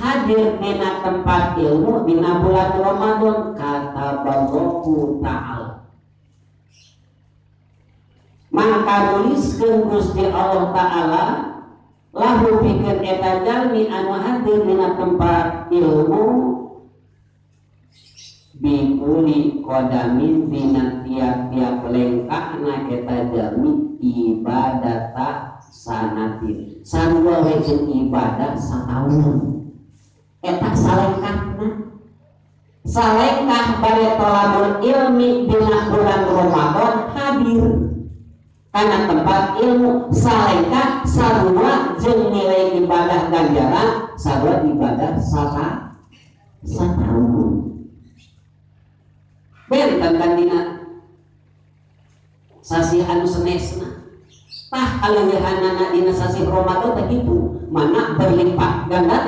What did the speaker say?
hadir dina tempat ilmu dina bulan Ramadan kata Allahu ta'ala maka nuliskeun Gusti Allah ta'ala lahu pikeun eta jalmi anu hadir dina tempat ilmu bikuli qadamin dina tiap-tiap lengkahna eta jalmi ibadata sanatin sarua we jeung ibadah sataun eta salengkahna salengkah bade tolabul ilmi dina bulan Ramadan hadir karena tempat ilmu salengkah sarua jeung nilai ibadah ganjaran sarua ibadah sataun benten kan dina sasih anu senesna tah kaleuwihanana dina sasih Ramadan teh kitu mana berlipat ganda.